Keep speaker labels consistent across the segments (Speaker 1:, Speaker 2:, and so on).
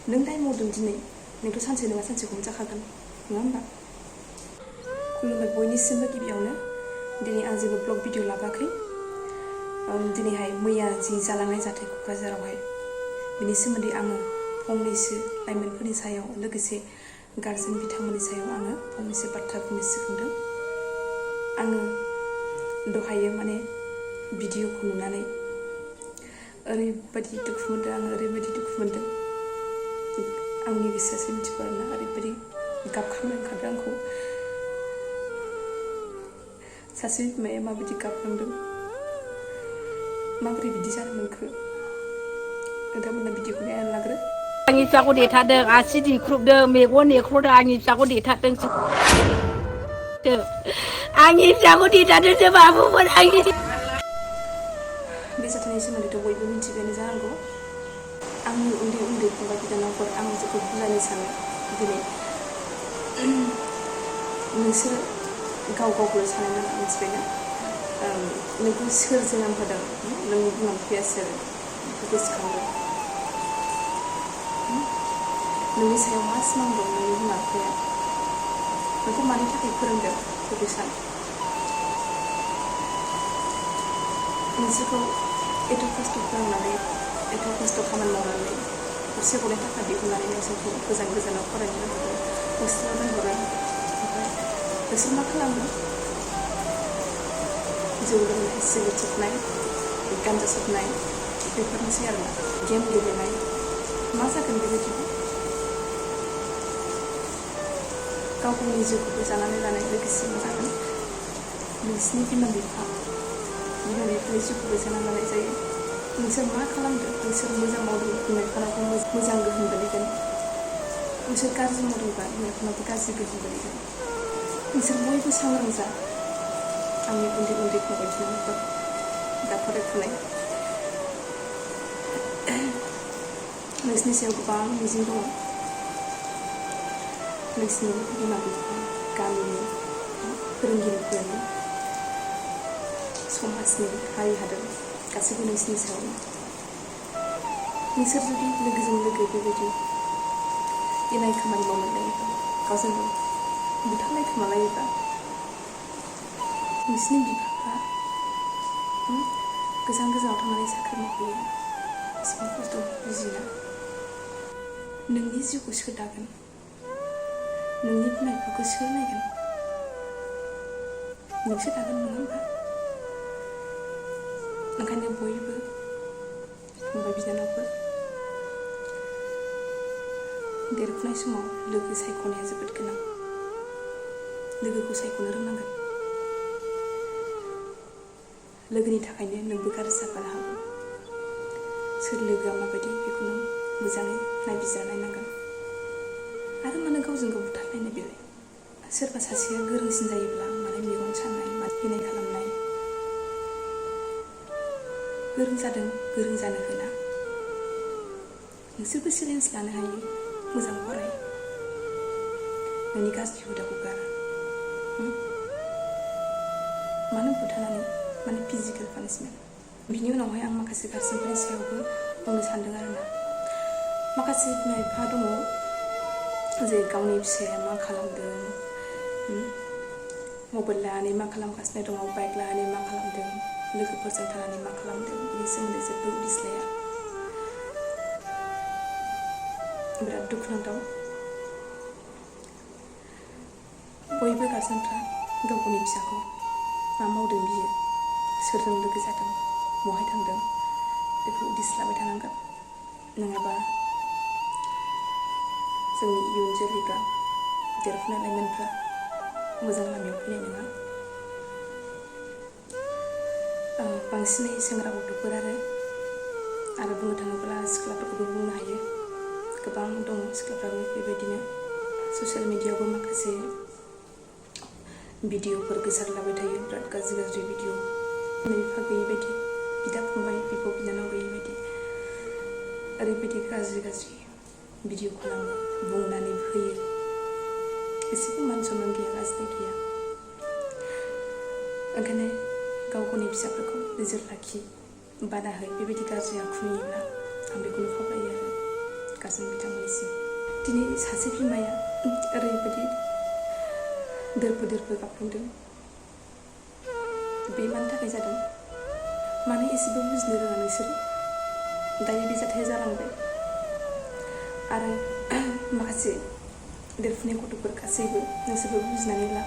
Speaker 1: नों दाय मावदों दिनै नोंथ' सानसे नङा सानसे हमजाखागोन नङा होमबा खुलुमबाय बयनिसिमबो गिबियावनो दिनै आं जेबो ब्लग भिडिअ लाबोआखै दिनैहाय मैया जि जालांनाय जाथाय क'क्राझारावहाय बिनि सोमोन्दै आङो फंनैसो लाइमोनफोरनि सायाव लोगोसे गारजेन बिथांमोननि सायाव आङो फंनैसो बाथ्रा बुंनो सिगांदों आङो दहायो माने भिडिअखौ नुनानै ओरैबायदि दुखु मोनदों आङो ओरैबायदि दुखु मोनदों आंनि गोसोआसो मिथिगौ आरोना ओरैबायदि गाबखांनो ओंखारदों आंखौ सासे बिमाया माबायदि गाबखांदों माबोरै बिदि जानो मोनखो नोंथांमोना भिडिअखौ नायनानै लाग्रो
Speaker 2: आंनि फिसाखौ देथारदों आसि दिख्रुबदों मेगन नेख्र'दों आंनि फिसाखौ देथारदों आंनि फिसाखौ देथारदोंसो बाबुमोन आंनि
Speaker 1: बे जाथायनि सोमोन्दैथ' बयबो मिथिबायानो जानांगौ आंनि उन्दै उन्दै फंबाय बिनानावफोर आं जोंखौ बुजायनो सानो दिनै नोंसोर गाव गावखौल' सानो नाङा मिथिबायना नोंखौ सोर जोनोम होदों नोंनि बिमा बिफाया सोर बेखौ गोसोखांदों नोंनि सायाव मा सिमां दं नोंनि बिमा बिफाया नोंखौ मानि थाखाय फोरोंदों बेखौ सान नोंसोरखौ एथ' खस्थ' फोरोंनानै एथ' खस्थ' खामानि मावनानै गरसे गरनै थाखा दिहुननानै नोंसोरखौ गोजान गोजानाव फरायनो दोनहरो हस्टेलाव दोनहरो ओमफ्राय नोंसोर मा खालामो जौ लोंनाय सिगारेट सोबनाय गान्जा सोबनाय बेफोरनोसै आरोना गेम गेलेनाय मा जागोन बेबायदिबो गाव गावनि जिउखौबो जानानै लानाय लोगोसे मा जागोन नोंसिनि बिमा बिफानि जिउखौबो जानानै लानाय जायो नोंसोर मा खालामदों नोंसोर मोजां मावदों बिमा बिफानावबो मोजां गोहोम गोलैगोन नोंसोर गाज्रि मावदोंबा बिमा बिफानावबो गाज्रि गोहोम गोलैगोन नोंसोर बयबो सांग्रां जा आंनि उन्दै उन्दै फंबाय बिनानावफोर दा फरायफुनाय नोंसिनि सायाव गोबां मिजिं दङ नोंसिनि बिमा बिफा गामिनि फोरोंगिरिफोरनि समाजनि हारि हादर गासैबो नोंसिनि सायाव नोंसोर जुदि लोगोजों लोगो बेबायदि इनाय खामानि मावनो लायोबा गावजों गाव बुथारनाय खोमालायोबा नोंसिनि बिफाफ्रा गोजान गोजानाव थांनानै साख्रि मावहैयो एसेबां खस्थ' बुजिना नोंनि जिउखौ सोर दागोन नोंनि बिमा बिफाखौ सोर नायगोन नोंसो दागोन नङा होमबा ओंखायनो बयबो फंबाय बिनानावफोर देरफुनाय समाव लोगो सायख'नाया जोबोद गोनां लोगोखौ सायख'नो रोंनांगोन लोगोनि थाखायनो नोंबो गाज्रि जाफानो हागौ सोर लोगोआ माबायदि बेखौ नों मोजाङै नायबिजिरना नायनांगोन आरो मानो गावजों गाव बुथारलायनाय बेलाय सोरबा सासेया गोरोंसिन जायोब्ला माने मेगन सानाय इनाय खालामनाय गोरों जादों गोरों जानो होना नोंसोरबो चेलेन्ज लानो हायो मोजां फराय नोंनि गाज्रि हुदाखौ गार मानो बुथारनानै माने फिजिकेल पानिशमेन्ट बिनि उनावहाय आं माखासे गार्जेनफोरनि सायावबो बुंनो सानदों आरोना माखासे बिमा बिफा दङ जे गावनि फिसाया मा खालामदों मबाइल लानानै मा खालामगासिनो दङ बाइक लानानै मा खालामदों लोगोफोरजों थानानै मा खालामदों बेनि सोमोन्दै जेबो उदिस लाया बिराद दुखुनांथाव बयबो गार्जेनफ्रा गाव गावनि फिसाखौ मा मावदों बियो सोरजों लोगो जादों बहाय थांदों बेखौ उदिस लाबाय थानांगोन नङाबा जोंनि इयुन जोलैफ्रा देरफुनाय लाइमोनफ्रा मोजां लामायाव फैनाय नङा बांसिनै सेंग्रा गथ'फोर आरो बुंनो थाङोब्ला सिख्लाफोरखौबो बुंनो हायो गोबां दङ सिख्लाफ्राबो बेबायदिनो ससियेल मिडियायावबो माखासे भिडिअफोर गोसारलाबाय थायो बिराद गाज्रि गाज्रि भिडिअ बिमा बिफा गैयि बायदि बिदा फंबाय बिब' बिनानाव गैयि बायदि ओरैबायदि गाज्रि गाज्रि भिडिअ खालामो बुंनानै होयो एसेबो मान सनमान गैया लाजिनाय गैया ओंखायनो गाव गावनि फिसाफोरखौ नोजोर लाखि बादा हो बेबायदि गाज्रि आखु नुयोब्ला आं बेखौनो खावलायो आरो गारजेन बिथांमोननिसिम दिनै सासे बिमाया ओरैबायदि दोरफो दोरफो गाबखांदों। बे मानि थाखाय जादों? मानो एसेबो बुजिनो रोङा नोंसोरो? दायो बे जाथाया जालांबाय आरो माखासे देरफुनाय गथ'फोर गासैबो नोंसोरबो बुजिनानै ला।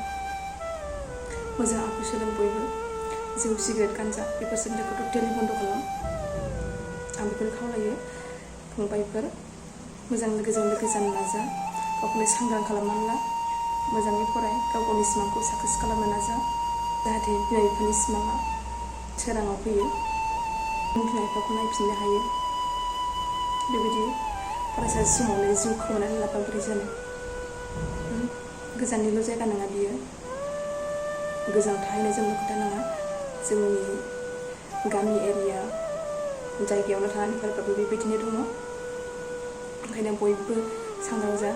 Speaker 1: मोजां आखु सोलों बयबो। जौ सिगारेट गान्जा बेफोर सोलोंथाइखौ टटेलि बन्द' खालाम। आं बेखौनो खावलायो। फंबायफोर मोजां लोगोजों लोगो जानो नाजा। गावखौनो सांग्रां खालामनानै ला। मोजाङै फराय। गाव गावनि सिमांखौ साक्सेस खालामनो नाजा। जाहाथे बिमा बिफानि सिमाङा सोराङाव फैयो। बिमा बिफाखौ नायफिननो हायो। बेबायदि फरायसा समावनो जिउ खोमानानै लाबा बोरै जानो? गोजाननिल' जायगा नङा बियो। गोजानाव थाहैनाय जोंनो खोथा नङा। जोंनि गामि एरिया जायगायावनो थानानै फरायबाबो बेबायदिनो दङ। ओंखायनो बयबो सांग्रां जा।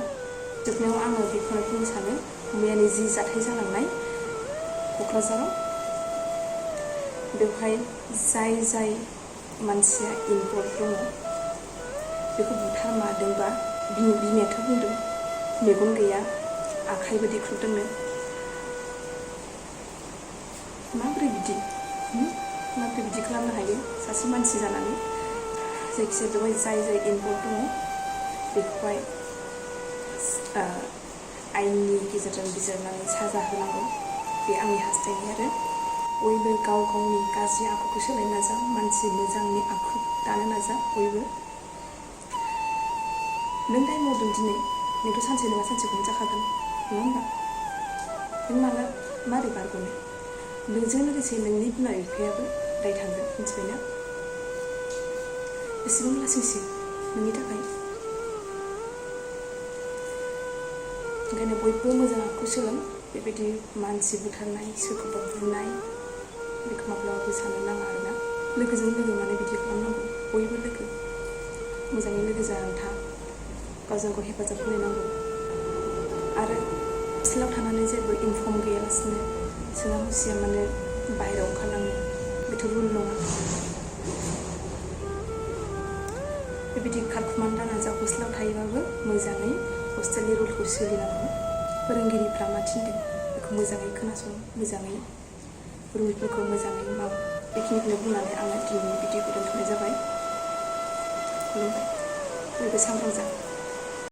Speaker 1: जोबनायाव आङो बेखौनो बुंनो सानो, मैयानि जि जाथाय जालांनाय क'क्राझाराव, बेवहाय जाय मानसिया इनभल्भ दङ बेखौ बुथारमारदोंबा बिमायाथ' बुंदों मेगन गैया आखाइबो देख्रुबदोंनो। माबोरै बिदि खालामनो हायो सासे मानसि जानानै? जायखिजाया बेवहाय जाय इनभल्भ दङ बेखौहाय आयेननि गेजेरजों बिजिरनानै साजा होनांगौ। बे आंनि हास्थायनाय आरो बयबो गाव गावनि गाज्रि आखुखौ सोलायनो नाजा। मानसि मोजांनि आखु दानो नाजा बयबो। नों दाय मावदों दिनै, नोंथ' सानसे नङा सानसे हमजाखागोन, नङा होमबा? नों मारै बारग'नो? नोंजों लोगोसे नोंनि बिमा बिफायाबो दाय थांगोन, मिथिबायना? बेसेबां लासिंसिं नोंनि थाखाय। ओंखायनो बयबो मोजां आखु सोलों। बेबायदि मानसि बुथारनाय, सोरखौबा बुनाय बेखौ माब्लाबाबो साननो नाङा आरोना। लोगोजों लोगो मानो बिदि खालामनांगौ? बयबो लोगो। मोजाङै लोगो जानानै था। गावजों गाव हेफाजाब होलायनांगौ। आरो हस्टेलाव थानानै जेबो इनफर्म गैयालासिनो सोङा हुसिया मानो बाहेरायाव ओंखारलाङो? बेथ' रुल नङा। बेबायदि खारखुमानो दानाजा। हस्टेलाव थायोबाबो मोजाङै हस्टेलनि रुलखौ सोलिनांगौ। फोरोंगिरिफ्रा मा थिनदों बेखौ मोजाङै खोनासं, मोजाङै रुलफोरखौ मोजाङै माव। बेखिनिखौनो बुंनानै आङो दिनैनि भिडिअखौ दोनथ'नाय जाबाय। खुलुमबाय। बयबो सांग्रां जा।